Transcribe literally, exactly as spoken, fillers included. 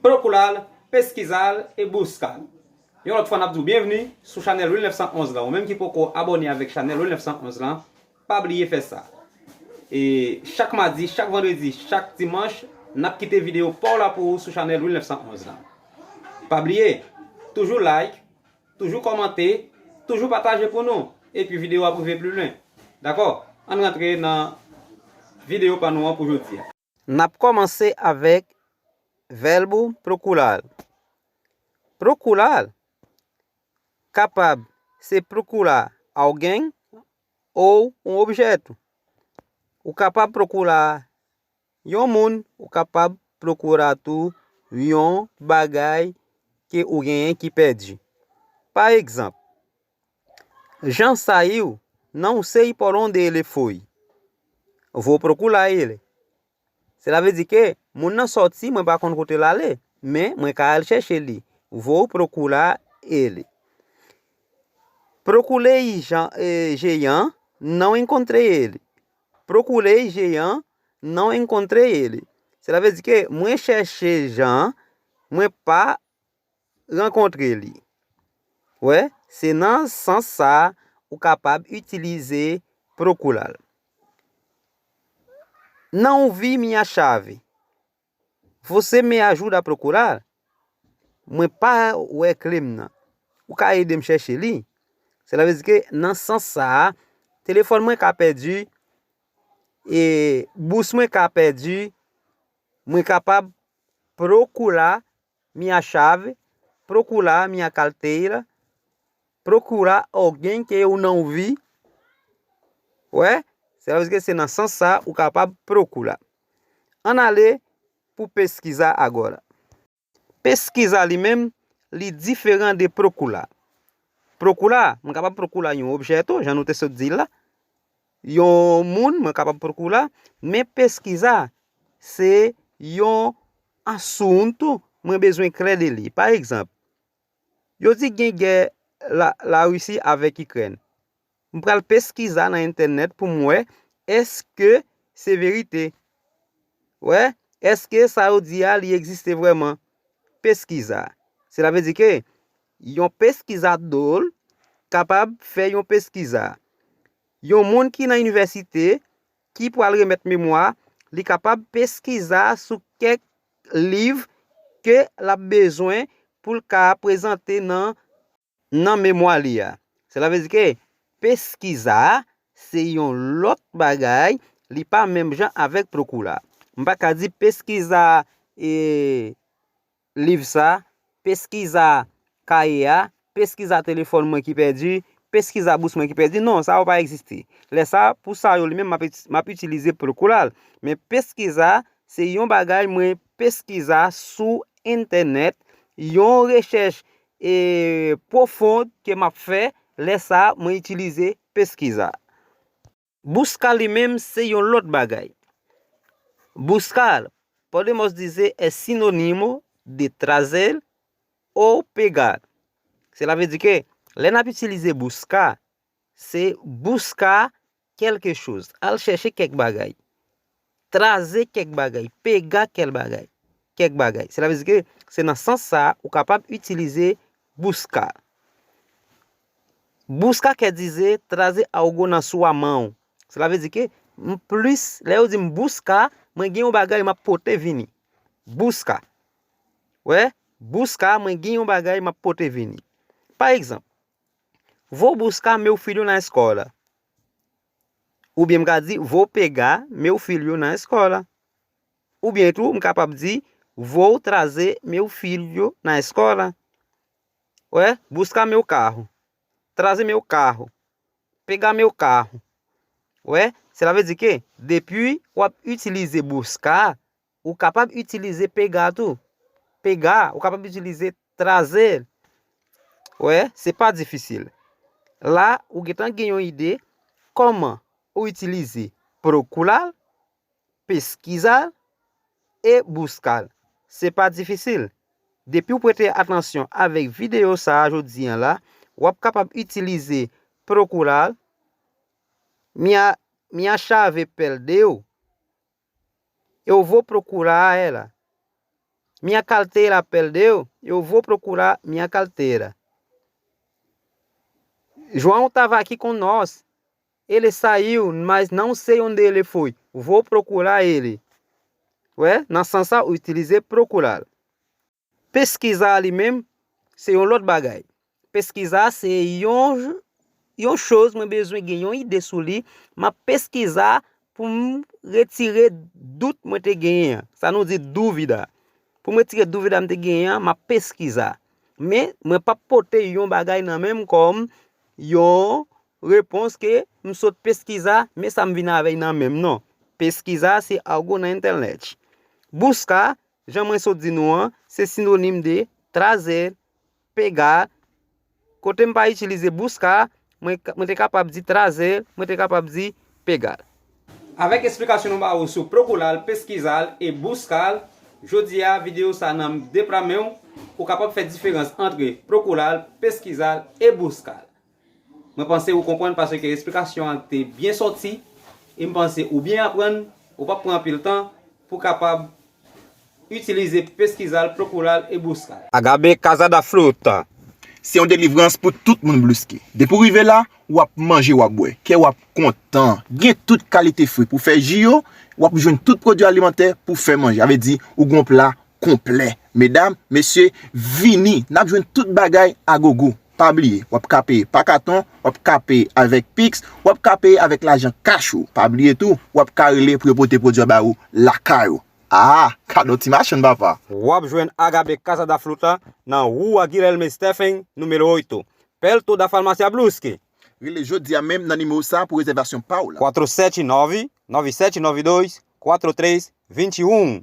Pwokilal, peskizal e buskal. Yon lòt fwa n ap di w byenvni sou chanèl Will nèf san onz la. Ou menm ki poko abòne avèk chanèl Will nèf san onz la, pa bliye fè sa. E chak madi, chak vandredi, chak dimanch, n ap kite videyo pa w la pou ou sou chanèl Will nèf san onz la. Pa bliye, toujou like, toujou kòmante, toujou pataje pou nou. Epi videyo ap rive pli lwen. Dakò? Ann rantre nan videyo pa nou an pou jodi a. N ap kòmanse avèk vèb ou pwokilal. Pwokilal kapab se pwokila algen ou yon objè tou. Ou kapab pwokila yon moun, ou kapab pwokila tou yon bagay ke ou genyen ki pèdi. Pa egzanp, Jean saiu não sei por onde ele foi. Vou procurá ele. Sela vle di ke moun nan sòti, mwen pa konn kote l ale, men mwen ka al chèche li. Vou procurá ele. Procurei Jean, eh, Jean, não encontrei ele. Procurei Jean, não encontrei ele. Sela vle di ke mwen chèche Jean, mwen pa rankontre li. Wè, se nan sans sa a ou kapab itilize pwokilal. Não vi minha chave. Você me ajuda a procurar? Mwen pa wè kle m nan. Ou ka ede m chèche li? Sela vle di ke nan sans sa a, telefòn mwen ka pèdi, e bous mwen ka pèdi, mwen kapab procurá minha chave, procurá minha carteira, procurá alguém que eu não vi. Wè, sela vle di ke se nan sans sa ou kapab pwokila. Ann ale pou peskizá agora. Peskizá li menm, li diferan de pwokila. Pwokila, mwen kapab pwokila yon objè tou, jan nou te sot di l la. Yon moun, mwen kapab pwokila, men peskizá, se yon asuntu mwen bezwen klè de li. Pa egzanp, yo di gen gè la, Larisi avèk Ikrèn. M pral peskizá nan entènèt pou m wè èske se verite. Wè, èske sa yo di a li egziste vrèman? Peskizá. Sela vle di ke yon peskizador kapab fè yon peskizá. Yon moun ki nan inivèsite, ki pral remèt memwa, li kapab peskizá sou kèk liv ke l ap bezwen pou l ka prezante nan, nan memwa li a. Sela vle di ke peskizá se yon lòt bagay, li pa menm jan avèk pwokila. M pa ka di peskizá, e, liv sa, peskizá kaye a, peskizá telefòn mwen ki pèdi, peskizá bous mwen ki pèdi. Non, sa yo pa egziste. Lè sa, pou sa yo li menm, m ap, m ap itilize pwokilal. Men peskizá, se yon bagay mwen peskizá sou entènèt, yon rechèch, e, pwofon ke m ap fè, lè sa, mwen itilize peskizá. Buskar li menm se yon lòt bagay. Buskar, podemos dizer, é sinônimo de trazer ou pegar. Sela vle di ke lè n ap itilize buskar, se buscar quelque chose, al chèche kèk bagay. Trazer kèk bagay, pegar kèk bagay, kèk bagay. Sela vle di ke se nan sans sa a ou kapab itilize buscar. Buscar quer dizer trazer algo na sua mão. Sela vle di ke m plis, lè yo di m buscar, mwen gen yon bagay m ap pote vini. Buscar. Wè, buscar, mwen gen yon bagay m ap pote vini. Pa egzanp, vou buscar meu filho na escola. Oubyen m ka di, vou pegar meu filho na escola. Oubyen tou, m kapab di, vou trazer meu filho na escola. Wè, buscar meu carro. Trazer meu carro. Pegar meu carro. Wè, sela vle di ke depi w ap itilize buscar, ou kapab itilize pegar tou. Pegar, ou kapab itilize trazer. Wè, se pa difisil. La, ou gentan gen yon ide kòman ou itilize pwokilal, peskizal e buskal. Se pa difisil. Depi w prete atansyon avèk videyo sa a jodi a la, w ap kapab itilize pwokilal, minha, minha chave perdeu, eu vou procurar ela. minha carteira perdeu, eu vou procurar minha carteira. João estava aqui com nós. Ele saiu, mas não sei onde ele foi. Vou procurar ele. Wè, nan sans sa, ou itilize procurar. Peskizar li menm, se yon lòt bagay. Peskizar se yon, yon choz mwen bezwen gen yon ide sou li, m ap peskizar pou m retire dout mwen te genyen an. Sa nou di dúvida. Pou m retire dúvida m te genyen an, m ap peskizar. Men, mwen p ap pote yon bagay nan men m kòm yon repons ke m sot peskizar, men sa m vin avè l nan men m, non. Peskizar se algo na internet. Buscar, jan mwen sot di nou an, se sinonim de trazer, pegar. Kote m pa itilize buscar, mwen, mwen te kapab di trazer, mwen te kapab di pegar. Avèk esplikasyon nou ba ou sou procurar, pesquisar e buscar, jodi a videyo sa nan de pra men w, ou kapab fè diferans antre procurar, pesquisar e buscar. Mwen panse ou konprann paske esplikasyon an te byen sòti, e m panse ou byen aprann, ou p ap pran anpil tan pou kapab itilize peskizar, procurar e buscar. Agabe Casa da Fruta. Se yon delivrans pou tout moun Bluski. Depi w rive la, w ap manje, w ap bwè. Kè w ap kontan. Gen tout kalite fwi pou fè ji yo, w ap jwenn tout pwodui alimantè pou fè manje. Sa vle di, ou gen yon pla konplè. Medam, mesye, vini, n ap jwenn tout bagay a gogo. Pa bliye, w ap ka peye pa katon, w ap ka peye avèk Pix, w ap ka peye avèk lajan kach ou. Pa bliye tou, w ap ka rele pou yo pote pwodui ba ou lakay ou. Ah, kado ti machann, papa. W ap jwenn Agabe Casa da Fruta nan Rua Guilherme Stephen, número oito, perto da Farmácia Bluski. Rele jodi a menm nan nimewo sa pou rezèvasyon pa w la. Quatro sete nove, nove sete nove dois, quatro três vinte e um.